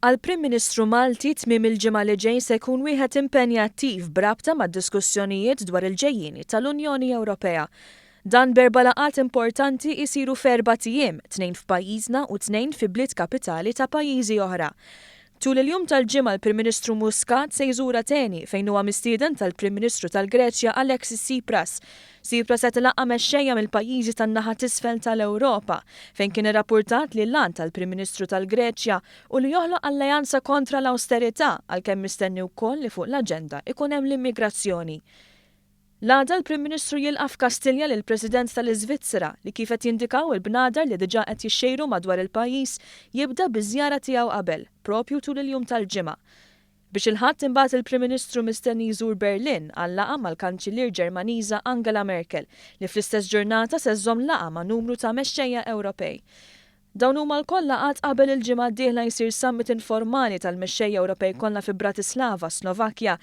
Għall-Prim Ministru Malti, tmiem il-ġimgħa li ġej se jkun wieħed impenjattiv b'rabta mad-diskussjonijiet dwar il-ġejjieni tal-Unjoni Ewropea. Dan b'erba' laqgħat importanti jsiru f'erbat ijiem, tnejn f'pajjiżna u tnejn fi bliet kapitali ta' pajjiżi oħra. Tul il-jum tal-Ġimgħa l-Prim Ministru Muscat se jżur Ateni fejn huwa mistieden tal-Prim Ministru tal-Greċja Alexis Tsipras. Tsipras qed ilaqqa' mexxejja mill-pajjiżi tan-naħa t'isfel tal-Ewropa fejn kien irrappurtat li l-għan tal-Prim Ministru tal-Greċja hu li joħloq alleanza kontra l-awsterità għalkemm mistenni wkoll li fuq l-aġenda ikun hemm l-immigrazzjoni. L-għada l-Prim Ministru jilqa' f'Kastilja lill-President tal-Iżvizzera li kif qed jindikaw il-bnadar li diġà qed jixxejru madwar il-pajjiż jibda biż-żjara tiegħu qabel, propju tul il-jum tal-Ġimgħa. Biex il-Ħadd imbagħad il-Prim Ministru mistenni jżur Berlin għal laqgħa mal-Kanċillier Ġermaniża Angela Merkel li fl-istess ġurnata se żżomm laqgħa ma' numru ta' mexxejja Ewropej. Dawn huma lkoll laqgħat qabel il-ġimgħa d-dieħla jsir summit informali tal-mexxejja Ewropej kollha fi Bratislava, Slovakkja,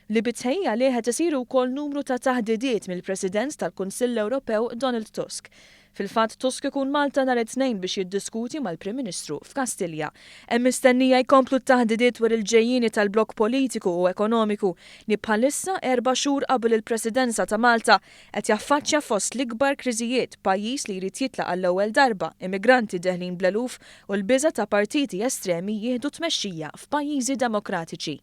li bi tħejjija għalih qed isiru wkoll numru ta' taħdidiet mill-President tal-Kunsill Ewropew Donald Tusk. Fil-fatt Tusk ikun Malta nhar it-Tnejn biex jiddiskuti mal-Prim Ministru f'Kastilja. Hemm mistennija jkomplu t-taħdidiet dwar il-ġejjieni tal-blokk politiku u ekonomiku li bħalissa, erba' xhur qabel il-Presidenza ta' Malta, Qed jaffaċċja fost l-ikbar kriżijiet, pajjiż li jrid jitlaq għall-ewwel darba, immigranti deħlin bl-eluf u l-biża' ta' partiti estremi jieħdu t-tmexxija f'pajjiżi demokratiċi.